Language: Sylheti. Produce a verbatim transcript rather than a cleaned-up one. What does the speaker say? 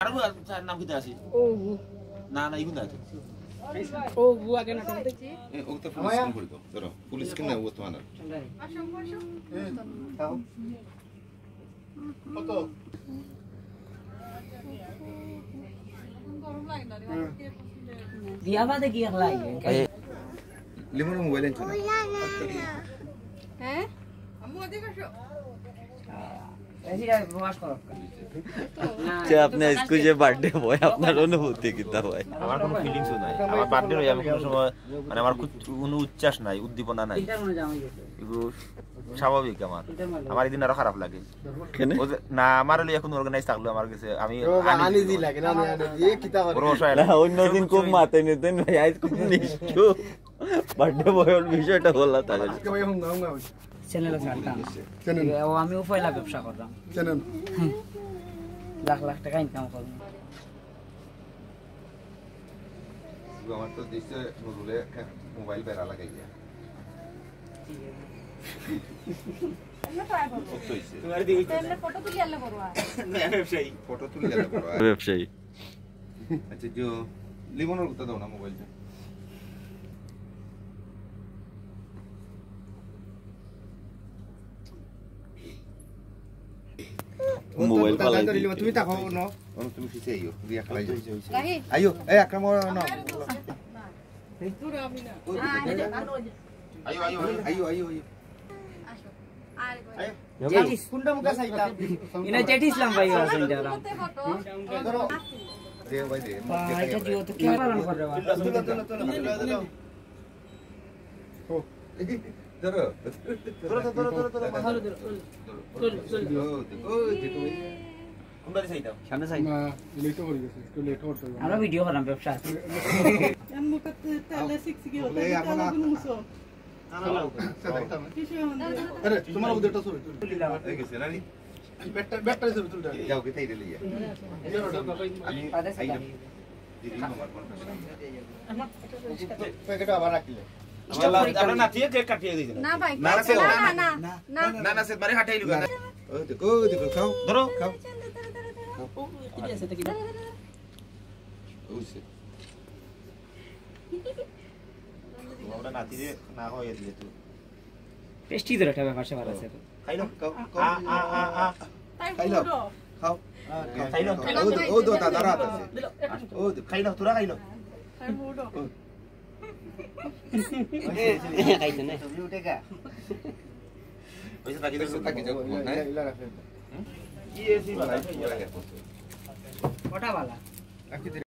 আর ও, তার নাম কিতা আছে? ও, ও। না, না, ইগুন আছে। ও, ও আগে না, করতে। এ, ও তো ফুল স্ক্রিন করে দাও। ধরো, ফুল স্ক্রিন না, ও তো আনার। বিয়া বাদে কি একলা আইবে? লিমন মোবাইল আনছো না? হ্যাঁ? আচ্ছা, আপনি আজকে যে বার্থডে বয়, আপনার অনুভূতি কিতা ভাই? আমার কোনো ফিলিংসও নাই। আমার বার্থডে হয়, আমি কোনো সময়, মানে, আমার কুছ-, কোনো উচ্ছ্বাস নাই, উদ্দীপনা নাই। এগুলো স্বাভাবিক আমার। আমার এই দিন আরো খারাপ লাগে। কেনে? ও যে, না, আমার হলে এখন অর্গানাইজ থাকলো আমার কাছে, আমি ও, আনি আনি দিল। দিলা, কেনে আনি, আনি দিয়ে কিতা করে? রস হয় না। না, অন্য দিন খুব মাতে নিতেন ভাই, আজ খুব নিষ্ঠুর। বার্থডে বয়র বিষয়টা বলা থাকে। আজকে ভাই হুঙ্গা, হুঙ্গা হইছে। চ্যানেল আছে একটা। চ্যানেল। ও, আমিও পয়লা ব্যবসা করলাম। চ্যানেল। লাখ লাখ টাকা ইনকাম করলাম। আমার তো দিছে নজরুলে মোবাইল বেড়া লাগাইয়া। কত হইছে? তোমার দিকে তাহলে ফটো তুলি আনলে বড় হয়। না, ব্যবসায়ী। ফটো তুলি আনলে বড় হয়। ব্যবসায়ী। আচ্ছা, যে লিমনের কথা দাও না মোবাইলটা। মোবাইল ফালাই দিতে। তুমি তাকাও না। তুমি পিছে আইও, রিয়া খালাই যাও। আইও, এই আকরাম, না। আইও, আইও, আইও, আইও, আইও। আইও। জেটিস। কুন্ডা মুখা চাইতা? ইনা জেটিস লাম ভাই আছে ইটা। ধরো। দে ভাই দে। ভাই, এটা জিও তো কে পালন করে রে ভাই? তুলো, তুলো, তুলো, তুলো, তুলো। ও। ধরো। ধরো, ধরো, ধরো, ধরো, ধরো। ধরো, ধরো। ও, দেখো, ও, দেখো, ওই। কোনটা দিয়ে চাইতাম? সামনে চাই। না, লেট হয়ে গেছে, একটু লেট করতে হবে। আমরা ভিডিও বানাম ব্যবসা আছে। এমন করতে তাহলে শিখছি কি হতো? এই এখন আর কিছু হতো না। আরে, তোমার ওদের তো ছবি তুলি। হয়ে গেছে, রানি? ব্যাটটা, ব্যাটটা ছবি তুলতে হবে। যাও, কোথায় রে লিয়া? আমি আইলাম। দিদি, আমার ফোন। প্যাকেট আবার রাখলে। আমরা নাতিয়ে কেক কাটিয়ে দিই। না ভাই, না, না, না, না, না। না, না, সে বারে হাঁটাই লুকা। ওই দেখো, ওই দেখো, খাও। ধরো। খাও। ওই সে। আমরা নাতিরে না হয় দিলে তো। পেস্টি ধরে একটা ব্যাপার স্যাপার আছে তো। খাইলো, খাও, খাও। আ, আ, আ, আ। খাইলো, খাও। খাইলো। ও, ও, ও, দাদার হাত আছে। ও, খাইলো, তোরা খাইলো। খাইছে না। ওই যে তাকিয়ে দেখো, তাকিয়ে যাও, হ্যাঁ? কি এসি বানাই? কটা বালা?